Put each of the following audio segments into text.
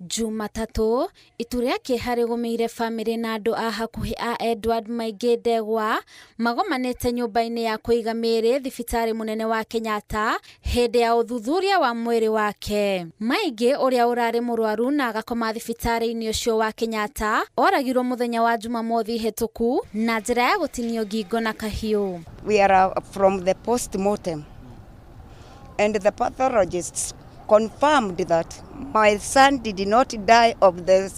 Jumatatũ, itu rĩa kĩeha rĩgũmĩire bamĩrĩ na andũ a hakuhĩ a Edward Maingĩ Ndegwa magomanĩte nyũmba-inĩ ya kũiga mĩĩrĩ thibitarĩ mũnene wa Kenyatta hĩndĩ ya ũthuthuria wa mwĩrĩ wake. Maingĩ ũrĩa ũrarĩ mũrwaru na agakoma thibitarĩ-inĩ ũcio wa Kenyatta oragirwo mũthenya wa Jumamothi hĩtũku na njĩra ya gũtinio ngingo na kahiũ. We are from the post-mortem, and the pathologists confirmed that my son did not die of the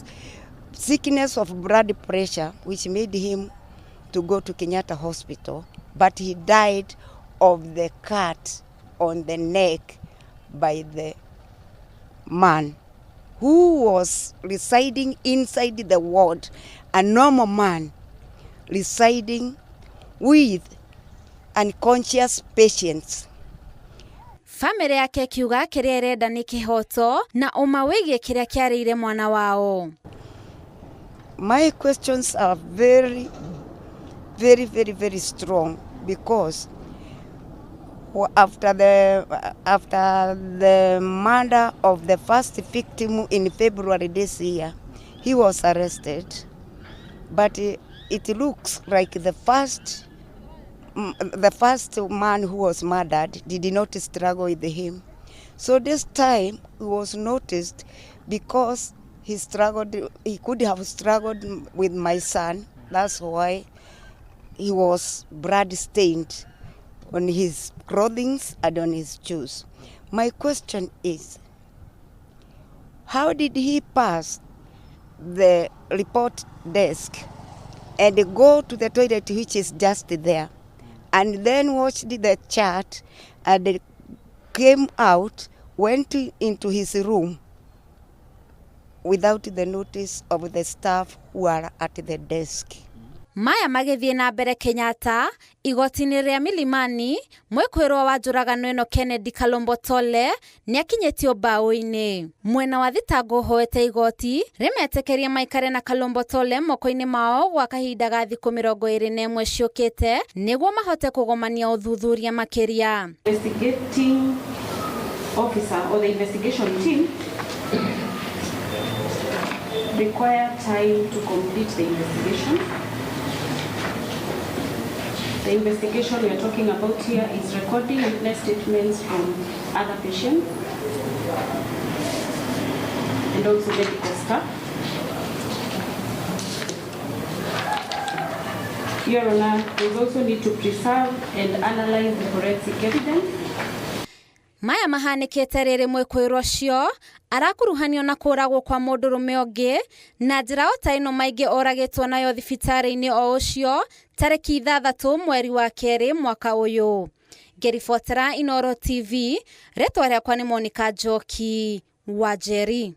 sickness of blood pressure, which made him to go to Kenyatta Hospital, but he died of the cut on the neck by the man who was residing inside the ward, a normal man residing with unconscious patients. Bamĩrĩ yake ĩkiuga kĩrĩa ĩrenda nĩ kĩhoto na ũma wĩgiĩ kĩrĩa kĩarĩire mwana wao. My questions are very, very, very, very strong because after the murder of the first victim in February this year, he was arrested. But it looks like the first man who was murdered did not struggle with him. So this time he was noticed because he struggled, he could have struggled with my son. That's why he was blood stained on his clothing and on his shoes. My question is, how did he pass the report desk and go to the toilet, which is just there, and then watched the chat and came out, went into his room without the notice of the staff who are at the desk? Maya magĩthiĩ na mbere Kenyatta, igoti-inĩ rĩa Milimani, mwĩkũĩrwo wa njũragano ĩno Kennedy Kalombo Tole nĩakinyĩtio mbaũ-inĩ. Mwena wa thitango ũhoete igoti rĩmetĩkĩrie maikare na Kalombo Tole moko-inĩ mao gwa kahinda ga thikũ 21 ciũkĩte nĩguo mahote kũgomania ũthuthuria makĩria. Investigating officer or the investigation team require time to complete the investigation. The investigation we are talking about here is recording witness statements from other patients and also medical staff. Your Honor, there is also need to preserve and analyze the forensic evidence. Maya mahanĩkĩte rĩrĩ mwĩkũĩrwo ũcio arakuruhanio na kũragwo kwa mũndũrũme ũngĩ na njĩra o ta ĩno maingĩ oragĩtwo nayo thibitarĩ-inĩ o ũcio tarĩki 6 mweri wa kerĩ mwaka ũyũ. Ngĩribotera Inooro TV, rĩtwa rĩakwa nĩ Monica Njoki wa Njeri.